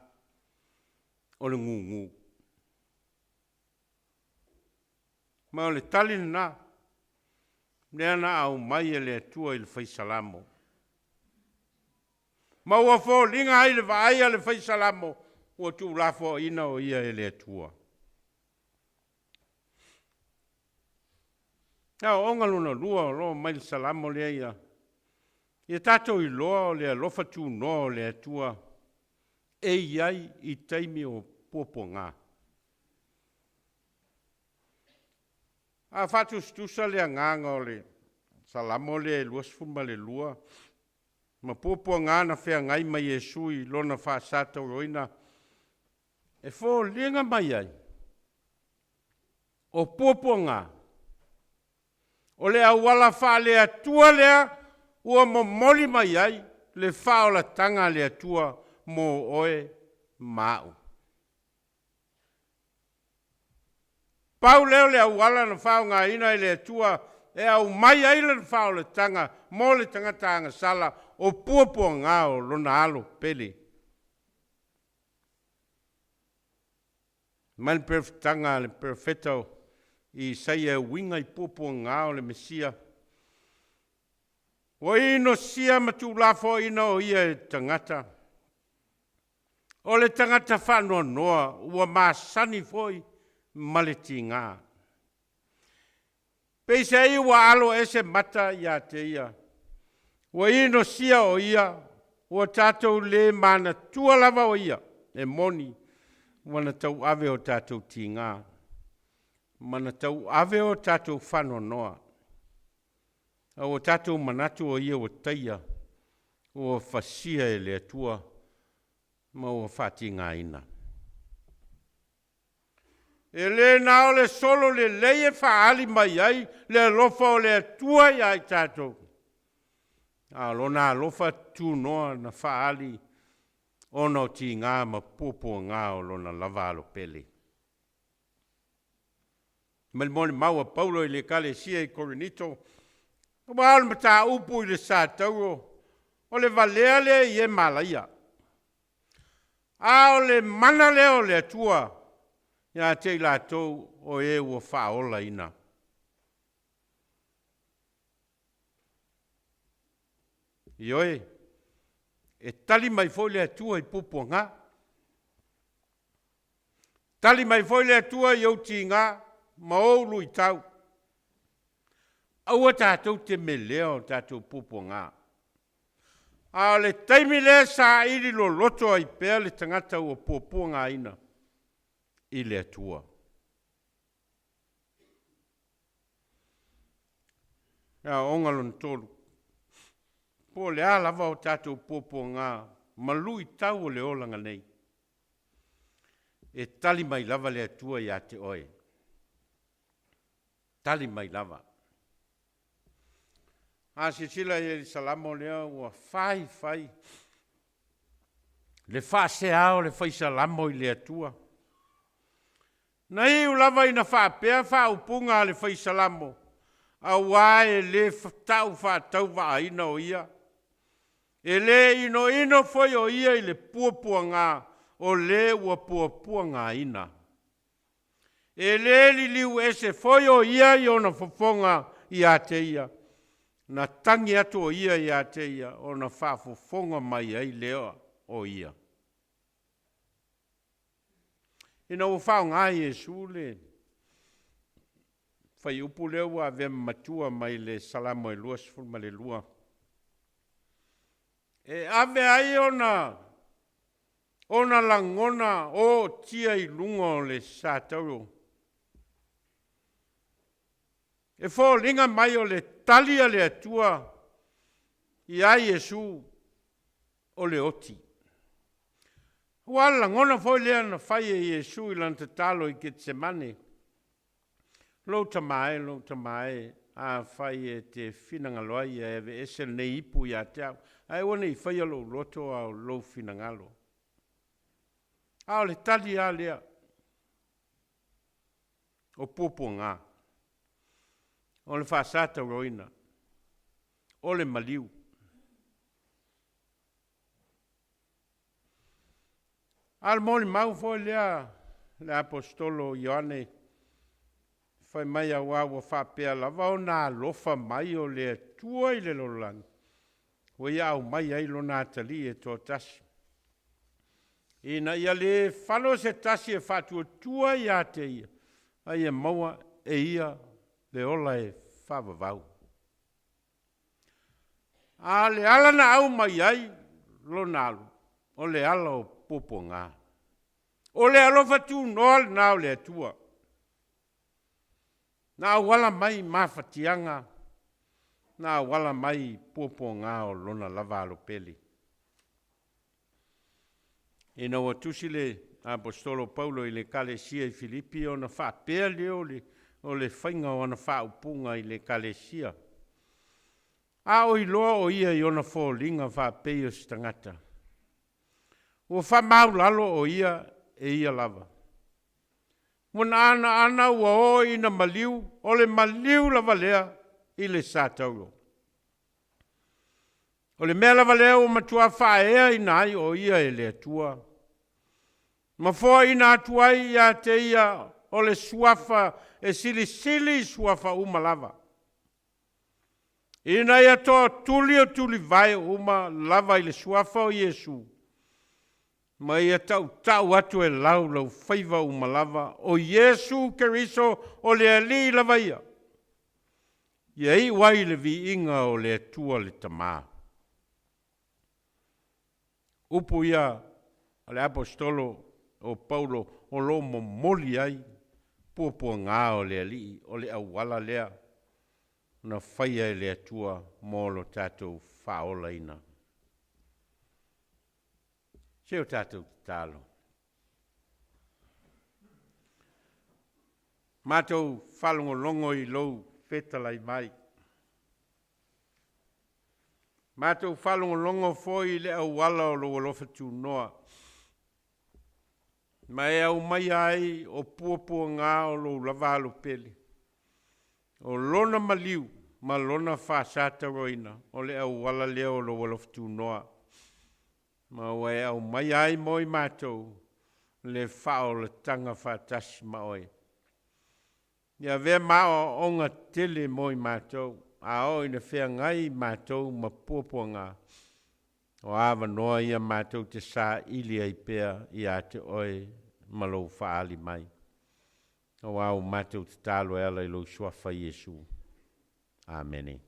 o le gugu. Ma o le tali lena lea na aumai e le Atua i le fai salamo. Ma ua foliga ai le vaai a le fai salamo ua tuulafoaiina o ia e le Atua. Aoaoga lona lua o lo o mai le salamo lea ia, ia tatou iloa o le alofa tunoa o le Atua e i ai i taimi o puapuaga. A faatusatusa le agaga o le salamo lea e 22 ma puapuaga na feagai ma Iesu i lona faasatauroina, e foliga mai ai o puapuaga o le auala faale-Atua lea ua momoli mai ai le faaolataga a le Atua mo oe ma a'u. Pau lea o le auala na faaaogaina e le Atua e aumai ai lana faaolataga mo le tagata agasala, o puapuaga o lona alo pele. Mai le perofetaga a le perofeta o Isaia e uiga i puapuaga o le Mesia, ua inosia ma tuulafoaiina o ia e tagata. O le tagata faanoanoa ua masani foi ma le tiga. Peiseai ua alo ese mata ia te ia, ua inosia o ia, ua tatou lē manatua lava o ia, e moni ua na tauave o tatou tiga, ma na tauave o tatou faanoanoa, a ua tatou manatu o ia ua taia, ua fasia e le Atua ma ua faatigaina. E lē na o le solo lelei e faaali mai ai le alofa o le Atua iā i tatou, a o lona alofa tunoa na faaali ona o tiga ma puapuaga o lona lava alo pele. Ma le molimau a Paulo i le Ekalesia i Korinito, aua o le mataupu i le satauro, o le valea lea i e malaia, a o le mana lea o le Atua ia te i latou o e ua faaolaina. Ioe, e tali mai foi le Atua i puapuaga, tali mai foi le Atua i ou tiga ma ou luitau. Aua tatou te melea o tatou puapuaga. A o le taimi lea saili loloto ai pea le tagata ua puapuagaina i le Atua. Le aoaoga lona tolu, po o le a lava o tatou puapuaga ma luitau o le olaga nei, e tali mai lava le Atua ia te oe. Tali mai lava. A silasila i le salamo lea ua fai fai le faasea o le fai salamo i le Atua. Na iu lava ina faapea faaupuga a le fai salamo, auā e lē tau faatauvaaina o ia, e lē inoino foi o ia i le puapuaga o lē ua puapuagaina. E lē liliu ese foi o ia i ona fofoga ia te ia. Na tagi atu o ia ia te ia ona faafofoga mai ai lea o ia. Ina ua faaaoga Iesu le fuaiupu lea ua avea matua mai le Salamo e 22, e ave ai ona lagona o tia i luga o le satauro. E foliga mai o le tali a le Atua ia Iesu o le oti. Ua lagona foi lea na fai e Iesu i lana tatalo i Ketsemane. Lou tama e, afai e te finagalo ai e aveese lenei ipu ia te au, ae ua nei faia lou loto a o lou finagalo. A o le tali a lea o puapuaga, o le faasatauroina, o le maliu. A o le molimau foi lea le aposetolo Ioane fai mai auā ua faapea lava ona alofa mai o le Atua i le lalolagi, ua ia aumai ai lona atalii e toatasi. Ina ia le falo se tasi e faatuatua ia te ia, a ia maua e ia le ola e faavavau. A le ala na au mai ai lona alu, o le ala o puapuaga. O le alofa tunoa lena o le Atua. Na auala mai mafatiaga, na auala mai puapuaga o lona lava alopele. Ina ua tusi le aposetolo Paulo i le ekalesia i Filipi ona faapea lea o le faiga o ana faaupuga i le ekalesia. A o iloa o ia i ona foliga faapei o se tagata. Ua faamaulalo o ia e ia lava. Ua na ana ua o ina maliu, o le maliu lava lea i le satauro. O le mea lava lea ua matua faaeaina ai o ia e le Atua. Ma foaina atu ai ia te ia o le suafa e silisili suafa uma lava. Ina ia toatuli o tulivae uma lava i le suafa o Iesu, ma ia tautau atu e lau lau faiva uma lava o Iesu Keriso o le Alii lava ia. Ia iu ai le viiga o le Atua le Tama. Upu ia o le aposetolo o Paulo o lo momoli ai puapuaga o le Alii o le auala lea na faia e le Atua mo lo tatou faaolaina. Se o tatou tatalo. Matou faalogologo i lou fetalai mai. Matou faalogologo foi i le auala o lou alofa tunoa. Ma e aumai ai o puapuaga o lou lava alopele. O lona maliu ma lona faasatauroina o le auala lea o lou alofa tunoa. Ma ua e aumai ai mo i matou le faaolataga faatasi ma oe. Ia avea ma aoaoga tele mo i matou, a oo ina feagai matou ma puapuaga, o avanoa ia matou te saili ai pea ia te oe ma lou faaali mai. Auā ua matou tatalo e ala i lou suafa Iesu. Amene.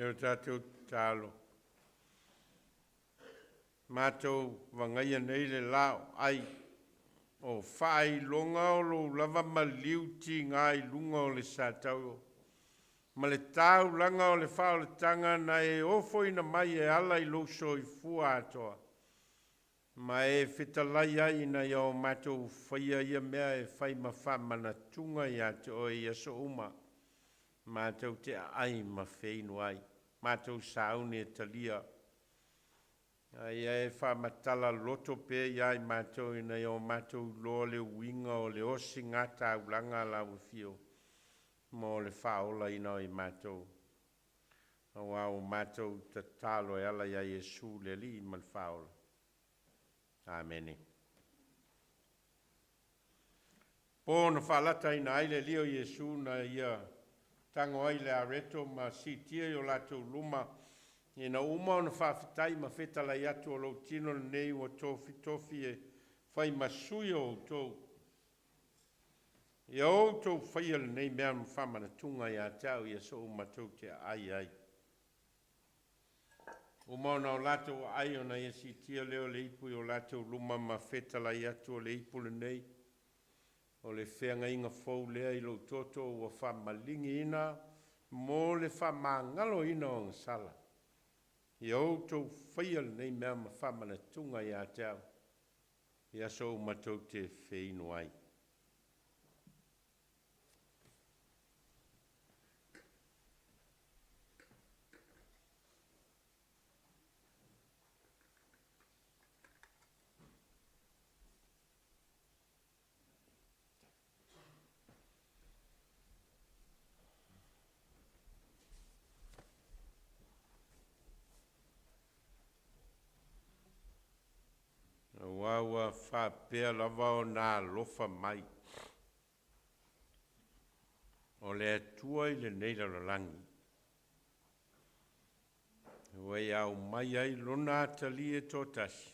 E o tatou tatalo. Matou vagaia nei le la o ai. O faailoga o lou lava maliu tiga i luga o le satauro, ma le taulaga o le faaolataga na e ofoina mai e ala i lou soifua atoa, ma e fetalai ai ina ia o matou faia ia mea e fai ma faamanatuga ia te oe i aso uma, matou te aai ma feinu ai, matou sauni e talia, a ia e faamatala loto pea ia i matou ina ia o matou iloa le uiga o le osigataulaga a lau afio, mo le faaolaina o i matou. Auā ua matou tatalo e ala iā Iesu le Alii ma le Faaola. Amene. Po na faalataina ai le Alii o Iesu na ia tago ai le areto ma siitia i o latou luma, ina uma ona faafetai ma fetalai atu, o lou tino lenei ua tofitofi e fai ma sui o outou. Ia outou faia lenei mea ma faamanatuga ia te au i aso uma tou te aai ai. Uma ona o latou aai ona ia siitia lea o le ipu i o latou luma ma fetalai atu, o le ipu lenei, o le feagaiga fou lea i lou toto ua faamaligiina mo le faamagaloina o agasala. Ia outou faia lenei mea ma faamanatuga ia te au i aso uma tou te feinu ai. Auā ua faapea lava ona alofa mai o le Atua i lenei lalolagi, ua e aumai ai lona atalii e toatasi,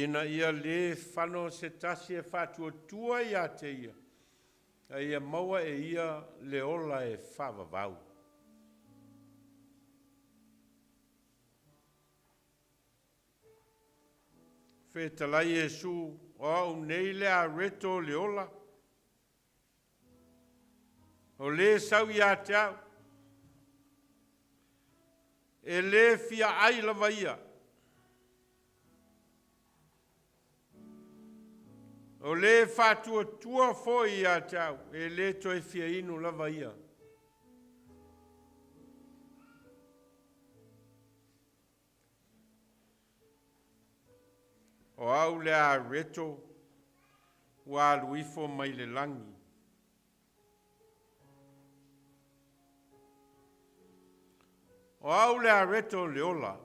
ina ia lē fano se tasi e faatuatua ia te Ia, a ia maua e ia le ola e faavavau. Fetalai Iesu, o au nei le areto o le ola, o lē sau ia te au, e lē fia ai lava ia. O lē faatuatua foi ia te au, e lē toe fia inu lava ia. O au le areto ua alu ifo mai le lagi. O au le areto o le ola.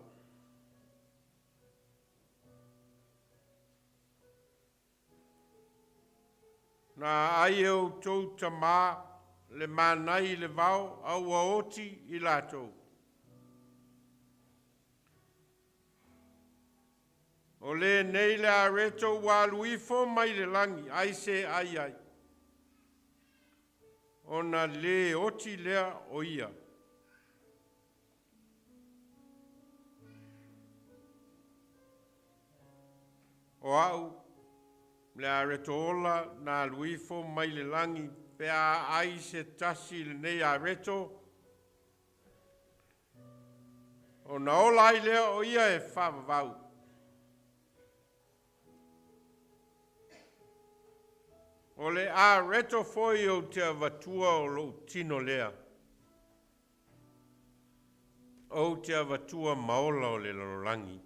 Na ai e outou tamā le manai i le vao, a ua oti i latou. O lenei le areto ua alu ifo mai le lagi, ai se ai ai, ona lē oti lea o ia. O au le areto ola na alu ifo mai le lagi, pe a ai se tasi i lenei areto, ona ola ai lea o ia e faavavau. O le areto foi ou te avatua o lou tino lea, ou te avatua ma ola o le lalolagi.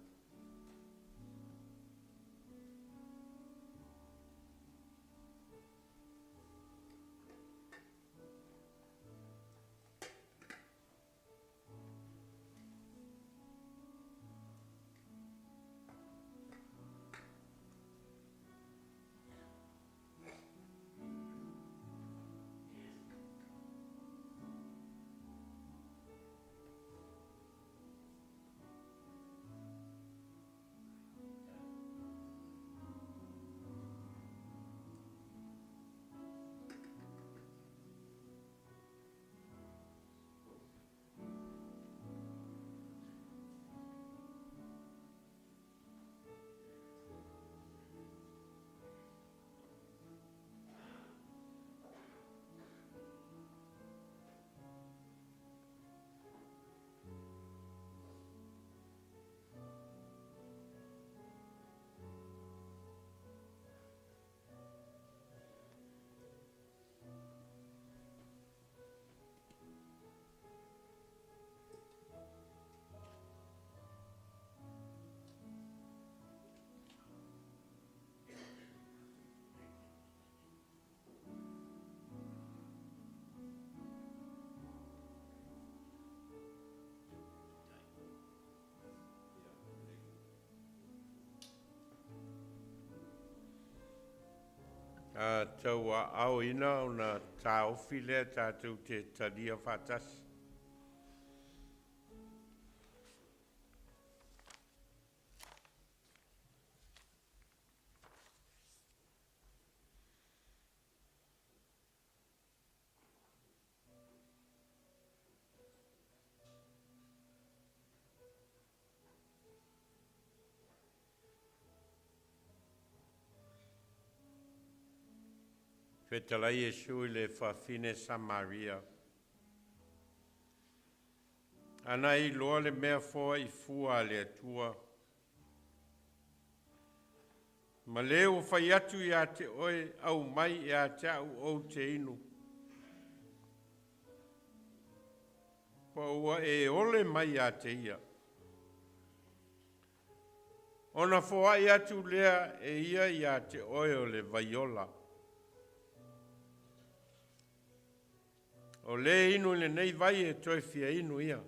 A tauaauina ona taofi lea tatou te talia faatasi. Fetalai Iesu i le fafine Samaria. Ana e iloa le mea foai fua a le Atua. Ma le ua fai atu ia te oe aumai ia te a'u ou te inu. Po ua e ole mai ia te ia. Ona foai atu lea e ia ia te oe o le vaiola. O le inu i lenei vai e toe fia inu ia.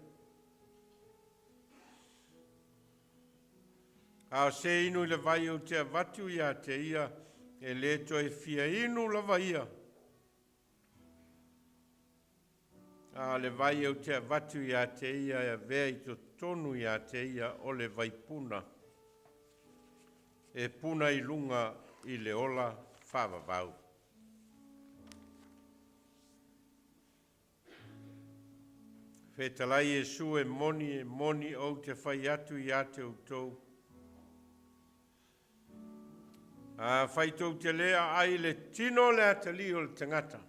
A o se inu i le vai ou te avatu ia te ia, e le toe fia inu lava ia. A o le vai ou te avatu ia te ia e avea i totonu ia te ia o le vaipuna. E puna i luga i le ola faavavau. Fetalai Iesu e moni ou te fai atu ia te outou. Afai tou te le aai le tino o le atalii o le tagata.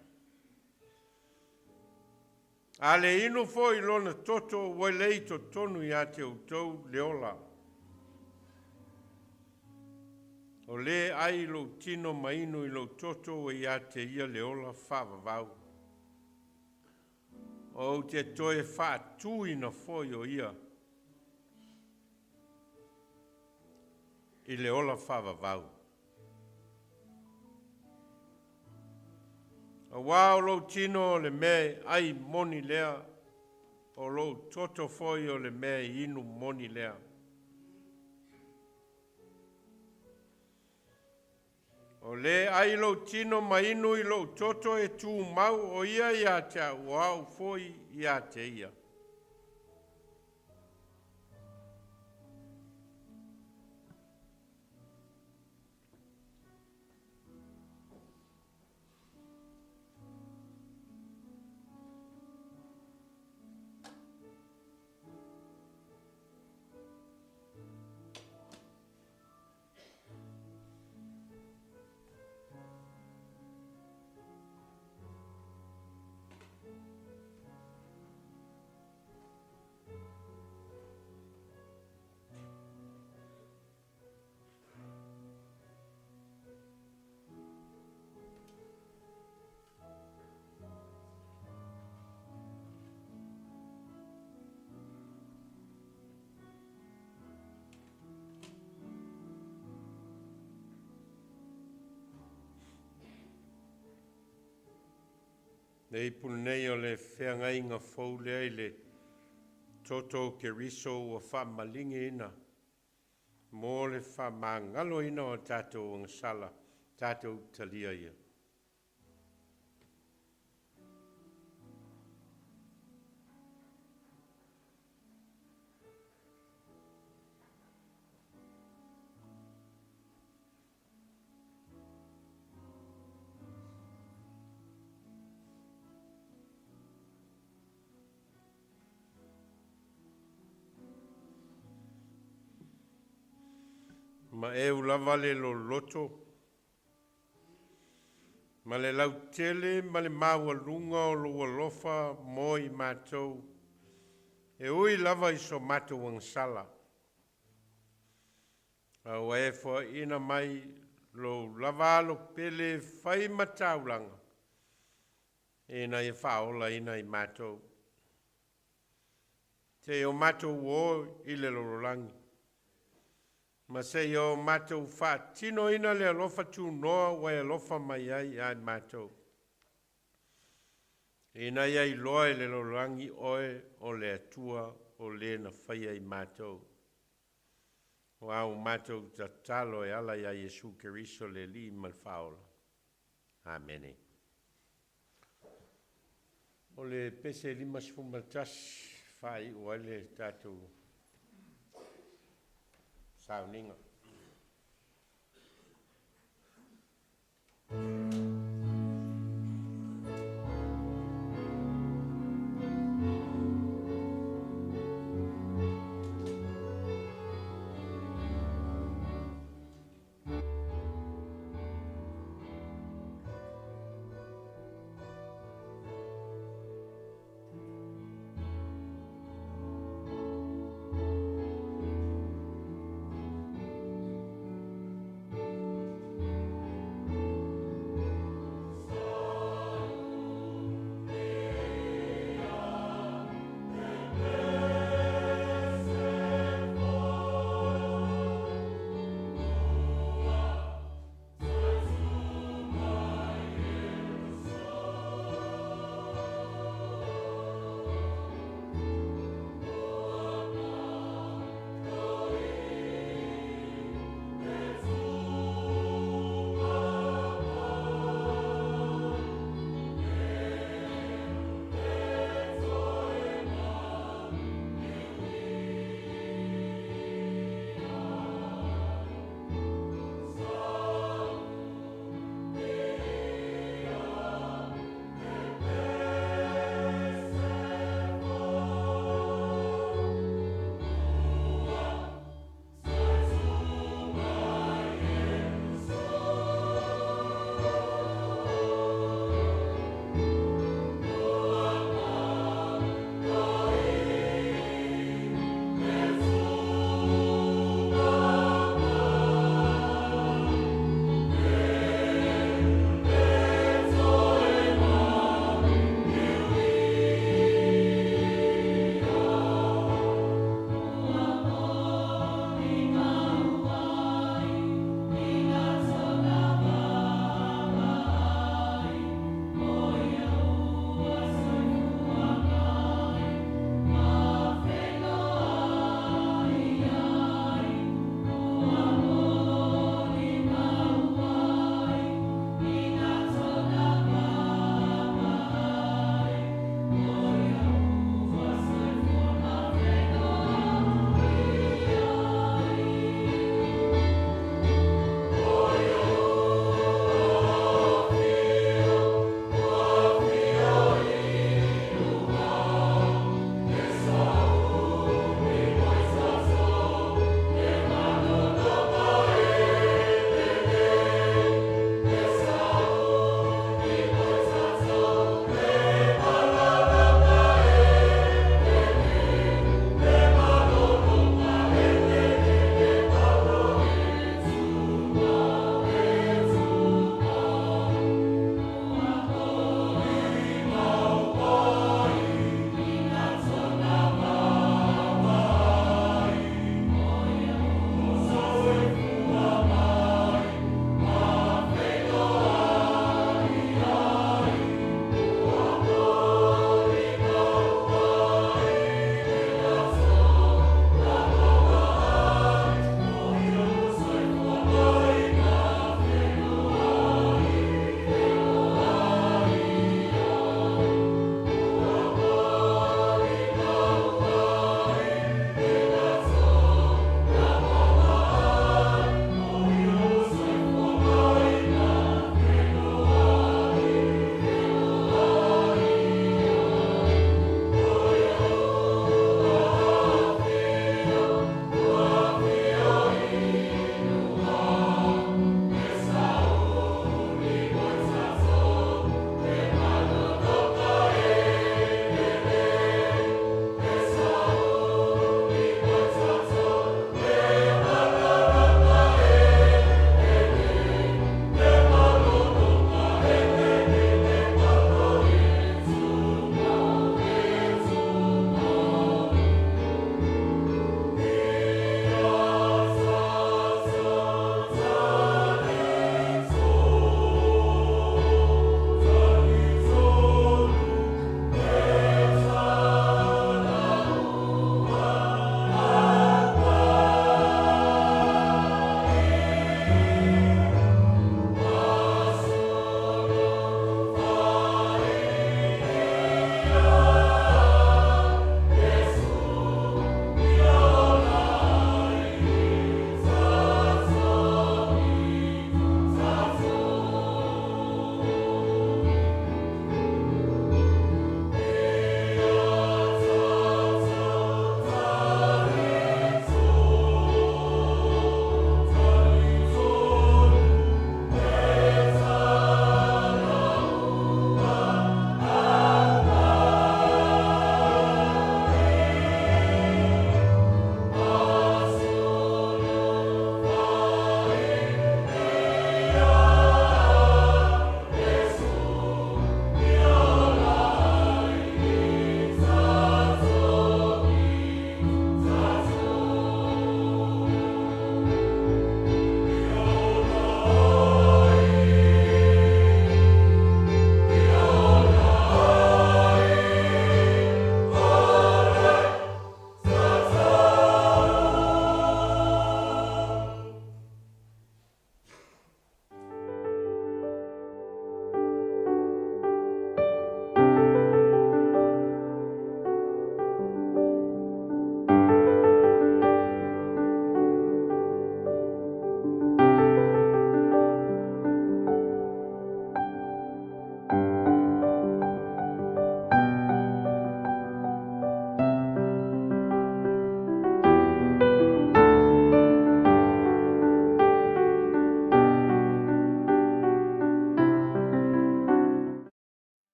A le inu foi i lona toto ua le i totonu ia te outou le ola. O le ai i lou tino ma inu i lou toto ua ia te ia le ola faavavau. Ou te toe faatuina foi o ia i le ola faavavau. Auā o lou tino o le mea e ai moni lea, o lou toto foi o le mea e inu moni lea. O le ai i lou tino ma inu i lou toto e tumau o ia ia te a'u, o a'u foi ia te ia. Le ipu lenei o le feagaiga fou lea i le toto o Keriso ua faamaligiina mo le faamagaloina o tatou agasala, tatou talia ia. Ma e ulava le loloto ma le lautele ma le maualuga o lou alofa mo i matou, e ui lava i so matou agasala. A ua e foaiina mai lou lava Alo pele e fai ma taulaga, ina ia faaolaina i matou. Seia o matou o i le lalolagi, ma seia o matou faatinoina le alofa tunoa ua e alofa mai ai ia i matou. Ina ia iloa e le lalolagi oe o le Atua o le na faia i matou. O a matou tatalo e ala ia Iesu Keriso le Alii ma le Faaola. Amene. O le pese 51 faaiu ai le tatou sauniga.